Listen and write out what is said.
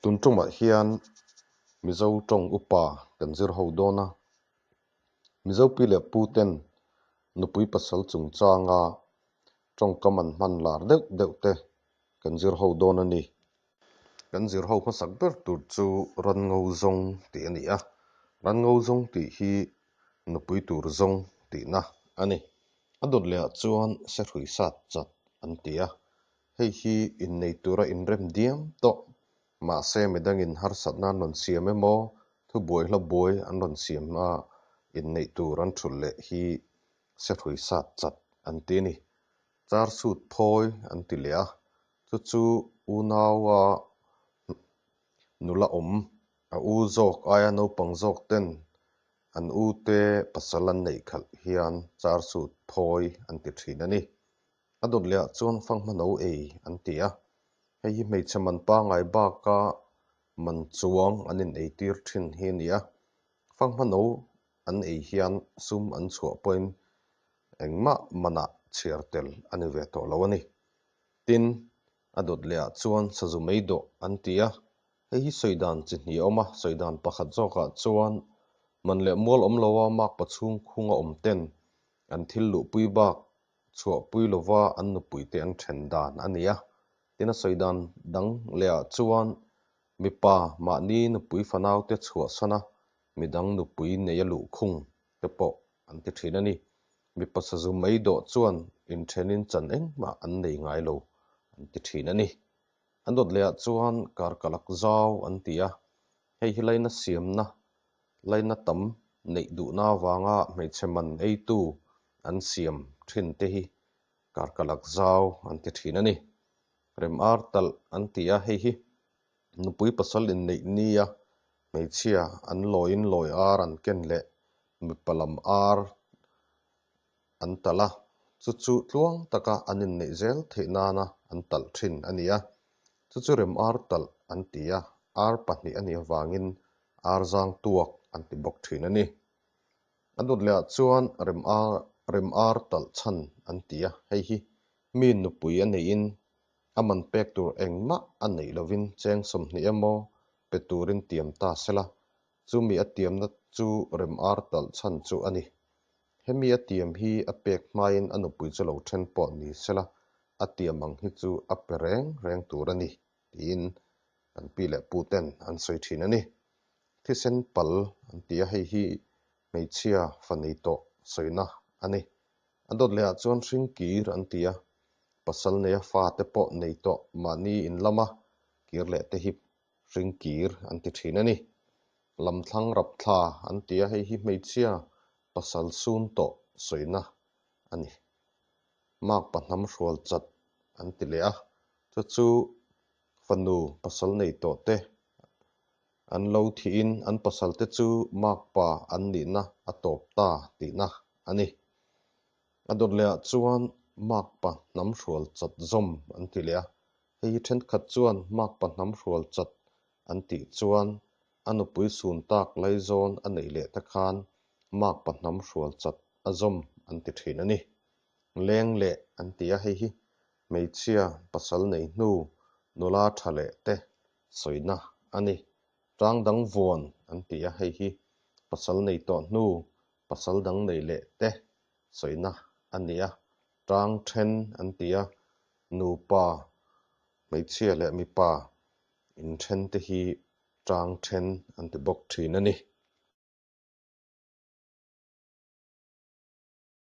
Tun tumah hian Mizo tawng upa kan zir ho dawn a. Mizo pi leh pu ten nupui pasal chungchanga tawngkam an hman lar deuh deuh te kan zir ho dawn a ni. Kan zir ho hmasak ber tur chu Ranngo zawng tih a ni a. Ranngo zawng tih hi nupui tur zawng tihna a ni. A dawt lehah chuan sehrui sat chat an ti a. Hei hi innei tura inrem diam tawh. Mahse midangin harsatna an rawn siam emaw, thubuai hla buai an rawn siam a, inneih tur an thulh leh hi sehrui sat chat an ti a ni. Char sut phawi an ti leh a, chu chu unaua nula awm, a u zawk aia naupang zawk ten an u te pasal an neih khalh hian char sut phawi an ti thin a ni. A dawt lehah chuan fanghma no ei an ti a, hei hi hmeichhe man pangngai baka man chuang an in eitir thin hi a ni a, fanghma no an ei hian sum an chhuah pawhin engmah manah chhiar tel a ni ve tawh lo a ni. Tin, a dawt lehah chuan sazu mei dawh an ti a, hei hi sawi dan chi hnih a awm a, sawi dan pakhat zawkah chuan man leh mual awm loa makpa chhung khunga awm ten an thil luhpui bak chhuahpui lova an nupuite an then dan a ni a. Tin, a sawi dan dang lehah chuan mipa mahni nupui fanaute chhuahsana midang nupui nei a luhkhung te pawh an ti thin a ni. Mipa sazu mai dawh chuan inthenin chan engmah an nei ngai lo an ti thin a ni. An dawt lehah chuan karkalak zau an ti a, hei hi laina siamna, laina tam neih duhna avanga hmeichhe man eitu an siam thin te hi karkalak zau an ti thin a ni. Rem ar talh an ti a, hei hi Nupui pasal inneih nia hmeichhia an lawiin lawi ar an ken leh mipa lam ar an talh a, chu chu tluang taka an inneih zel theih nana an talh thin a ni a. Chu chu rem ar talh an ti a, ar pahnih a nih avangin ar zang tuak an ti bawk thin a ni. A dawt lehah chuan rem ar rem ar talh chhan an ti a, hei hi mi nupui a neihin A man pek tur engmah a neih lovin cheng 20 emaw pe turin tiam ta sela, chumi a tiamna chu rem ar talh chhan chu a ni. Hemi a tiam hi a pek hmain a nupui chu lo then pawh ni sela, a tiam ang hi chu a pe reng reng tur a ni, tiin kan pi leh pu ten an sawi thin a ni. Thisen pal an ti a, hei hi hmeichhia fa nei tawh sawina a ni. A dawt lehah chuan hring kir an ti a, pasal neia fate pawh nei tawh mahni in lama kir leh te hi hring kir an ti thin a ni. Lamthlang rap thla an ti a, hei hi hmeichhia pasal sun tawh sawina a ni. Makpa hnam hrual chat an ti leh a, chu chu fanu pasal nei tawh te An lo thihin an pasalte chu makpa an nihna a tawp ta tihna a ni. A dawt lehah chuan makpa hnam hrual chat zawm an ti leh a, hei hi thenkhat chuan makpa hnam hrual chat an tih chuan a nupui sun tak laizawn a neih leh te khan makpa hnam hrual chat a zawm an ti thin a ni. Leng leh an ti a, hei hi hmeichhia pasal nei hnu nula tha leh te sawina a ni. Tang dang vuan an ti a, hei hi pasal nei tawh hnu pasal dang nei leh te sawina a ni a. Tang then an ti a, nupa, hmeichhia leh mipa inthen te hi tang then an ti bawk thin a ni.